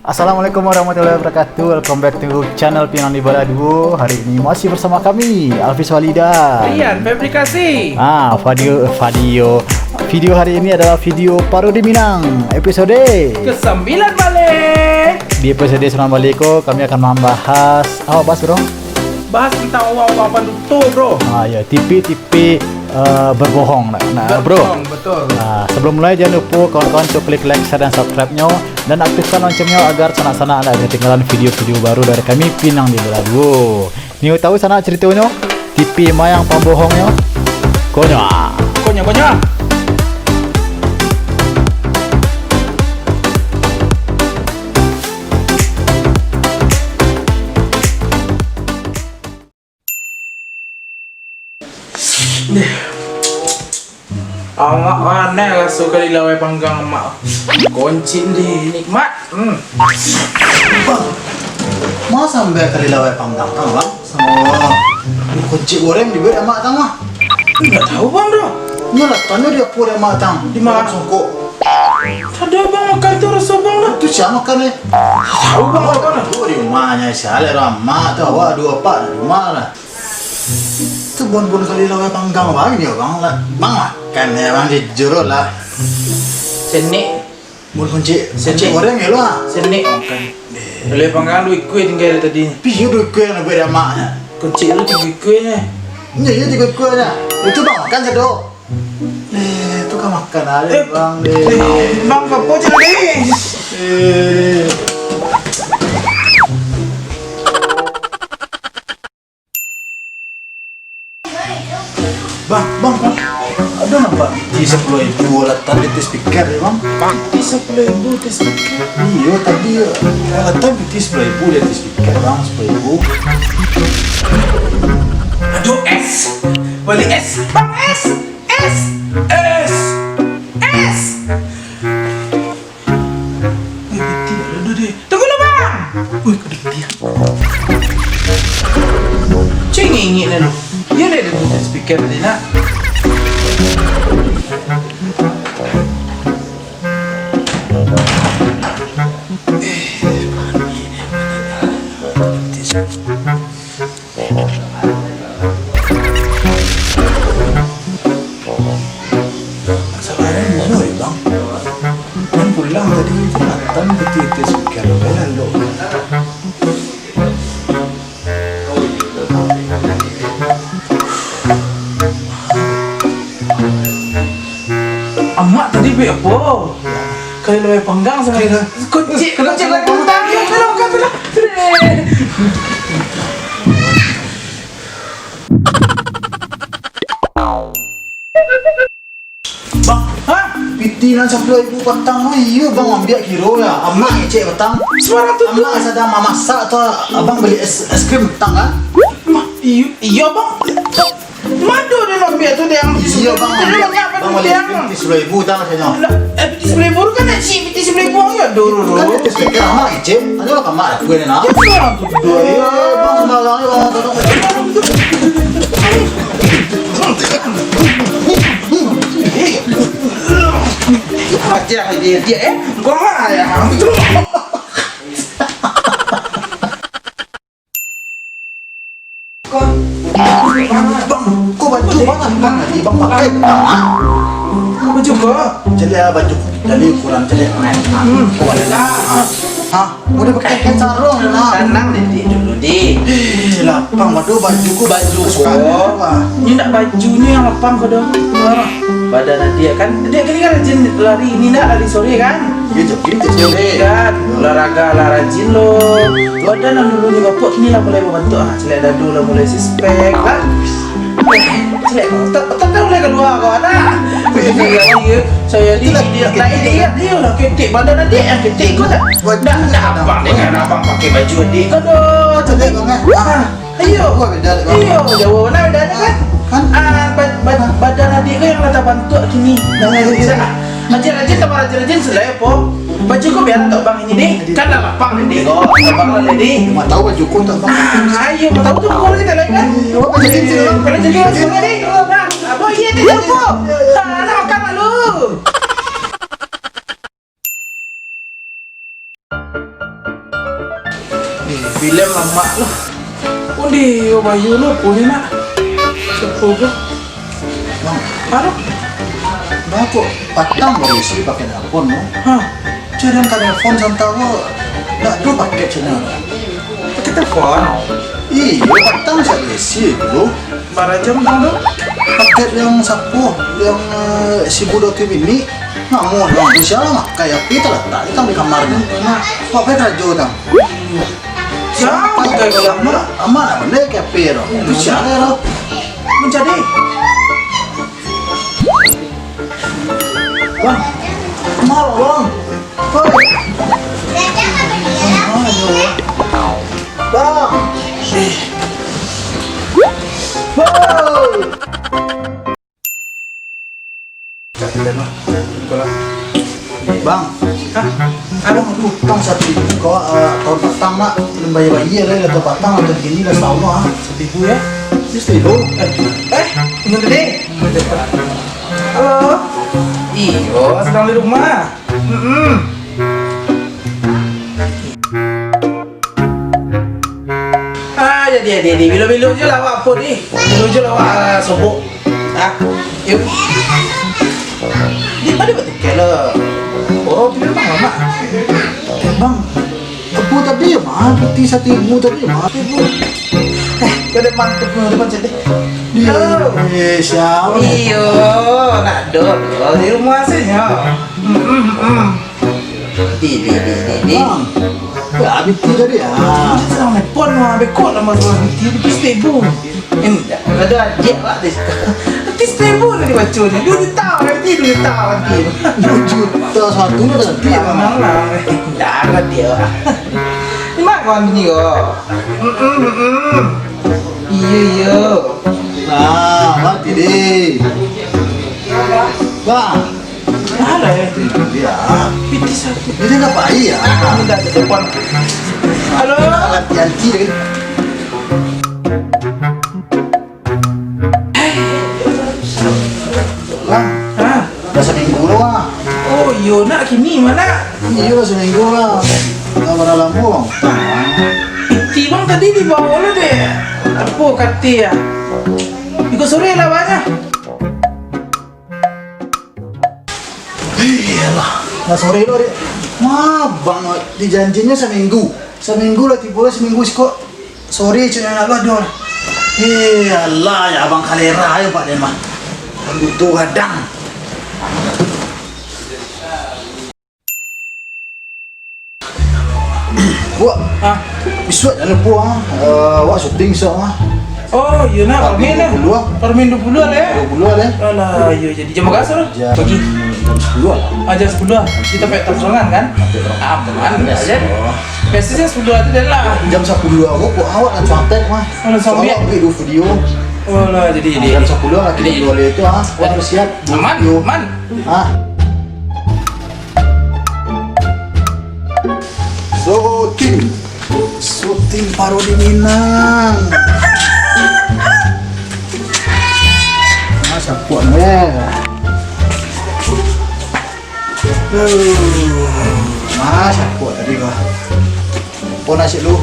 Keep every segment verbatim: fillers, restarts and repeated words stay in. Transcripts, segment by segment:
Assalamualaikum warahmatullahi wabarakatuh. Welcome back to channel Pinang di Bala Duo. Hari ini masih bersama kami, Alvis Walida. Rian Fabrikasi. Ah, Fadio, Fadio. Video hari ini adalah video parodi Minang, episode Kesembilan balik. Di episode sembilan balik ko, kami akan membahas, apa bahas, bro? Bahas tentang uang-uang panuto, bro. Ah, ya, tipe-tipe, eh, berbohong, nak, nak, bro. Berbohong, betul. Ah, sebelum mulai, jangan lupa kawan-kawan untuk klik like, share, dan subscribe-nyo, dan aktifkan loncengnya agar sanak-sanak ndak ketinggalan video-video baru dari kami, Pinang di Bala Duo. Nio tahu sanak ceritonyo? Tipe ma yang pambohongnyo? Konyo. Konyo, konyo. Amak paneh raso kalilawai panggang amak. Koncik deh, nikmat. Hmm. Bang, ma sampai kalilawai panggang, bang? Samo koncik goreng dibuek amak tang mah. Indak tahu, bang, doh. Nyo lah, tanyo di apo dek amak tang. Di ma? Dalam songkok. Tadi abang makan tu raso abang lah. Tu sia makan, eh? Tahu, bang, makan lah. Tu di rumah nyo, sia lah, amak tu, awak duo apak di rumah lah. Tu bon-bon kalilawai panggang bang, yo, bang, lah. Bang makan, yo, bang, jujur lah. Senik. Mun koncik, koncik goreng yo lah. Senik makan. Kalilawai panggang duo ikua tingga dari tadi. Pi, iyo duo ikua nan buek dek amaknyo. Koncik tu tigo ikua nyo. Iyo, iyo tigo ikua nyo. Itu bang makan sado. Eh, tu kan makan aja, eh, bang, eh. Eh, bang, apo je tadi? Eh. Bang, bang, bang. Ado nampak piti sapuluah ribu alatan di speaker, bang? Piti sapuluah ribu di speaker? Iyo, tadi alatan piti sapuluah ribu di speaker, bang, sapuluah ribu. Aduh, es. Bali es. Bang, es. Es. Es. Es. Wih, piti ado deh. Tunggu dulu, bang. Wih, ado piti. Cengengik dah tu. Iyo deh, ado speaker tadi nak. Sabarang dulu, eh, bang. Kan pulang tadi tu, matan piti-piti speaker, eh, lalu. Amak tadi buek apo? Kalilawai panggang samo. Kalilawai. Kuncik, kuncik lagi utang. Iyo, sudah makan, sudah. Bang, ha? Piti nan sapuluah ribu patang tu, iyo, bang, ambiak kiro ya. Amak ngecek patang. Suara tu. Amak sadang mamasak tu, abang bali es, es krim patang kan? Mah, iyo, iyo, bang. Mado dia nak ambiak tu, dia yang. Iyo, bang, dia ambiak. Banyak. Bang, bali es krim piti sapuluah ribu patang, katonyo. Lah, eh, piti sapuluah ribu tu kan nak cik, piti sapuluah ribu ang ya, dulu. Kan piti sapuluah ribu, amak ngecek. Aduh, lah, kamak dah kue ni, nak. Ya, suara tu. Iyo, bang, sembarang, bang, tolong. Aja dia, dia, eh. Gua marah ya. Bang, ko baju ma nan tadi bang pakai? Baju ko? Caliak baju, jadi ukuran caliak. Hmm. Ko baju. Ah. Ha? Udah pakai kain sarung dah lah. Tanang, Didik, dulu, Dik. Eh, lapang, waduh, baju ku baju ku. Nyo ndak baju nyo yang lapang ko doh. Badan Adiak kan, Adiak kan rajin lari, ini ndak lari sore kan? Iyo, jogging, jogging. Jogging kan, olahraga lah rajin lo. Badan nan dulu ni bapok, kini lah mulai babantuak, ah, caliak dadu lah mulai six pack lah. Caliak, otot, otot dah mulai kalua ko, anak. Iyo, iyo. Sayo di, di, di, di, iyo lah, ketek. Badan Adiak yang ketek ko tak? Ndak, ndak abang dengan abang pakai baju Adiak ko doh. Caliak bang, eh? Ah, iyo. Iyo, jauah bana beda kan? Kan? Ah, ba-, ba-, badan Adiak ko yang lah tabantuak kini. Nah, iyo, iyo. Rajin-rajin tambah rajin-rajin, sudah ya, Po. Baju ko biar untuak abang ini, Dik. Kan lah lapang, Dik. Oh, lapang lah, Dik. Mak tahu baju ko untuak abang. Ah, iyo, mak tahu tu, ko kita lain kan? Iyo, apa jadi sini, Bang? Kalau jadi langsung, Dik. Nah, apa iya, Dik? Apa? Ah, nak makan malu. Bilem lamak lah. Undi, oh, bayu lu, punyo nak. Sepuluh. Bang, anu, bang, kok patang baru isi pakai telepon tu? Hah? Cuma ka telepon santa ko, ndak ado paket sinan. Pakai telepon? Iyo, patang sajo isi tu. Bara jam tu? Paket yang sapo, yang, eh, sibu dua tu bini, namun yang tu siapa makai H P talatak di kamar tu. Awak pai karajo tu. Siapa pakai kalau amak, amak nak pandai H P tu. Tu siapa tu? Mencari. Bang, maaf, Bang. Hoi. Bang. Hoi. Bang. Hah? Bang, utang satu ribu ko, eh, tahun patang nak bayia-bayia lah, tahun patang atau gini lah, setahun lah. Seribu ya? Seribu. Eh, eh, ingat tadi. Halo. Iyo, sedang di rumah. Mm-mm. Ah, jadi, jadi, jadi. Bilo-bilo je lah awak apa ni? Bilo je lah awak, ah, sobok. Ah, yuk. Di mana batikai lah? Oh, di rumah, Mak. Eh, Bang. Apo tadi yo, Bang? Piti satu ribu tadi yo, Bang? Satu ribu. Eh, kau dah mantap, kau dah macam ni. Iyo, eh, siapa? Iyo, nak dok, di rumah saja. Hmm, hmm, hmm. Di, di, di, di, di. Bang, ya, piti tadi ya. Dia sedang nelpon, Bang. Bekok lah masalah piti, dia pasti sibuk. Indak, ado adiak awak di situ. Nanti seribu tu dibaco ni. Dua juta, nanti dua juta, nanti. Dua juta satu tu nanti, Bang. Tenang lah. Indak, ado adiak awak. Di ma kawan bini ko? Mm-mm, mm-mm. Iyo, iyo. Nah, mati deh. Bang. Alah, eh. Itu dia. Piti satu. Ini nggak baik ya? Ini nggak ada depan. Halo. Alat ganti lagi. Bang, ah, dah seminggu lah, Bang. Oh, iyo nak kini mana? Iyo, dah seminggu lah. Dah bara lamo, Bang. Piti Bang tadi dibawa lah deh. Apo kati ya? Iko sore lah banyak. Iyolah, lah sore tu, Dek. Wah, Bang, dijanjinyo saminggu. Saminggu lah tibo lah, saminggu siko. Sore caknyo nak lah, Dor. Eh, alah, ya Abang kalera yo, Pak, den mah. Butuh gadang. Wak, ah, bisuak jan lupo, ah. Eh, awak syuting bisuak, ah. Oh, iyo nak, Parmin, Parmin lah. Dua puluh, ah. Parmin dua puluh lah, eh? Dua puluh lah, eh? Alah, iyo, jadi jam bara, Sar? Jam, pagi? Jam sepuluh lah. Ah, jam sepuluh lah. Di tampek tongkrongan, kan? Tampek tongkrongan. Aman, biaso. Biaso jam sepuluh lah tu dah lah. Jam sapuluah awak, awak langsung attack, mah. Oh, langsung ambiak. Awak ambiak dua video. Oh lah, jadi, jadi. Ah, jam sapuluah lah, jadi, jam dua itu, ah. Awak harus siap. Aman, aman. Ah. Syuting. Syuting parodi Minang. Nah, sapuak ni. Aduh. Nah, sapuak tadi kah. Pon asyik lu.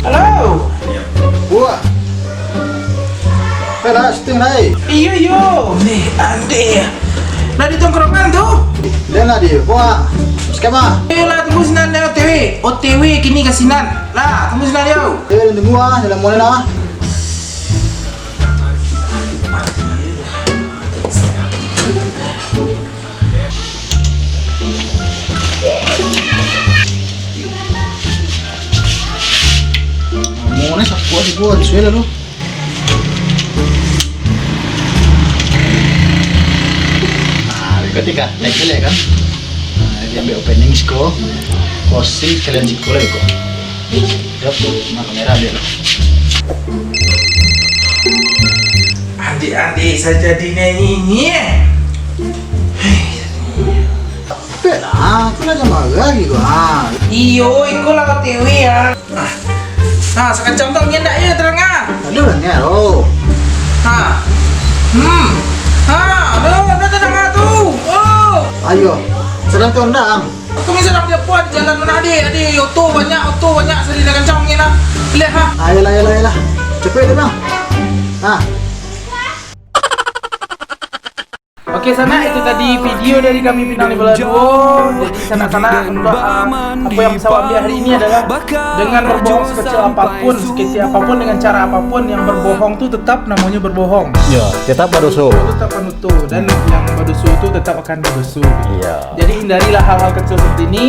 Halo. Buah. Pai lah, syuting lah, eh. Iyo, iyo. Ni, Andi. Lah di tongkrongan tu? Dah lah, di. Buah. Skema. Eh, lah, tunggu sinan, dah O T W. O T W kini ka sinan. Lah, tunggu sinan, yo. Eh, tunggu ah, dalam mana lah. Mau ni sapu aja gua, disuai lalu. Nah, ketika naik jelek kan. Nah, dia ambil opening siko, closing sekalian siko lah iko. Yap, nah, kamera dia lah. Adik-adik saja di nyanyi ini, eh. Pek lah, aku lah jangan marah gitu, ah. Iyo, iko lah O T W, ah. Nah, nah, sakacam tu angin tak ya terang, ah? Ada lah, ni, oh. Ha. Hmm. Ha, ada, ada terang, ah, tu. Oh. Ayo. Jalan tu ndak, Ang? Aku ni sadang di apo, di jalan mano, Dik? Adi, oto banyak, oto banyak, sari dah kancang angin lah. Lihat, ha. Ayolah, ayolah, ayolah. Capek tu, Bang. Ha. Oke, sanak, itu tadi video dari kami Pinang di Bala Duo. Jadi, sanak-sanak, untuk, ah, apa yang bisa ambil hari ini adalah dengan berbohong sekecil apapun, sekecil apapun, dengan cara apapun, yang berbohong tu tetap namanya berbohong. Ya, tetap badoso. Tetap badoso. Dan yang badoso tu tetap akan badoso. Iya. Jadi, hindarilah hal-hal kecil seperti ini.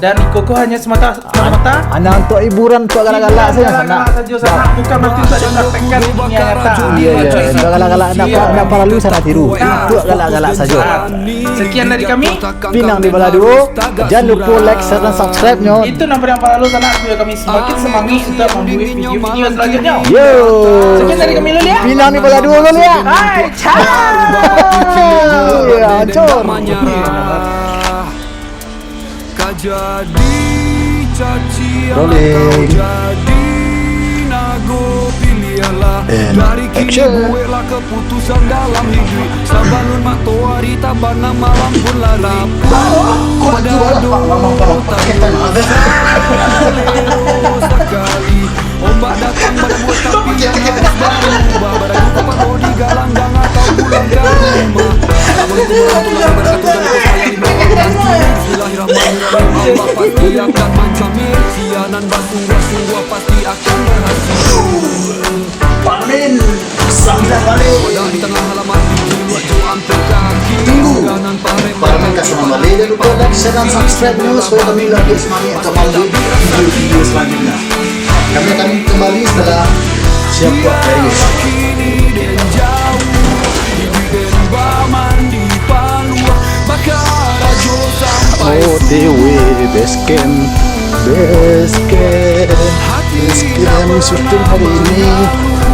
Dan iko ko hanya semata-mata hanya untuk hiburan, untuk galak-galak sajo, sanak. Galak-galak sajo, sanak. Bukan berarti untuk dipraktekkan di dunia nyata. Iya, iya. Untuk galak-galak, ndak pa-, ndak paralu sanak tiru. Nah. Untuk galak-galak sajo. Nah. Sekian dari kami. Pinang di Bala Duo. Jangan lupa like, share, dan subscribe-nyo. Itu nan paling paralu, sanak, supaya kami semakin semangat untuk membuat video-video selanjutnya. Yo. Sekian dari kami, Lulia. Pinang di Bala Duo, Lulia. Hai, ciao. Iya, hancur. Ka jadi caciang atau jadi nago, piliahlah. And dari kini action. Bueklah keputusan dalam hiduik. Sabalun matoari tabanam, malam pun larut. Pada doa tak sakali. Ombak datang badabuah, tapi yang harus barubah. Baragu kapalo di galang, jangan kau pulang ka rumah. Assalamualaikum warahmatullahi wabarakatuh. Jangan lupa sembahyang lima waktu. Bismillahirrahmanirrahim. Allah pasti akan manjamin. Sia nan basungguah-sungguah pasti akan berhasil. Amin. Sambilan balik. Wadah di tangah halaman, di luar jo ampek kaki. Tunggu. Pareman ka sambilan balik. Jangan lupa like, share, dan subscribe-nyo supaya kami lebih semangat untuk membuat video-video selanjutnya. Kami akan kembali setelah siap buat video. O T W base camp, base camp, base camp syuting hari ini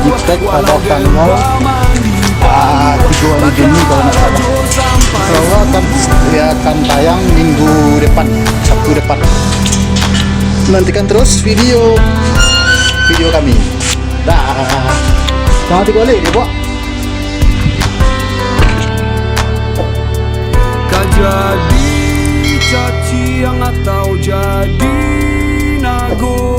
di tag pada tanggal, ah, tigo hari Juni kalau nggak salah. Insya Allah akan, ya, akan tayang minggu depan, Sabtu depan. Nantikan terus video, video kami. Dah. Jangan tiga balik dia buat. Ka jadi caciang atau jadi nago.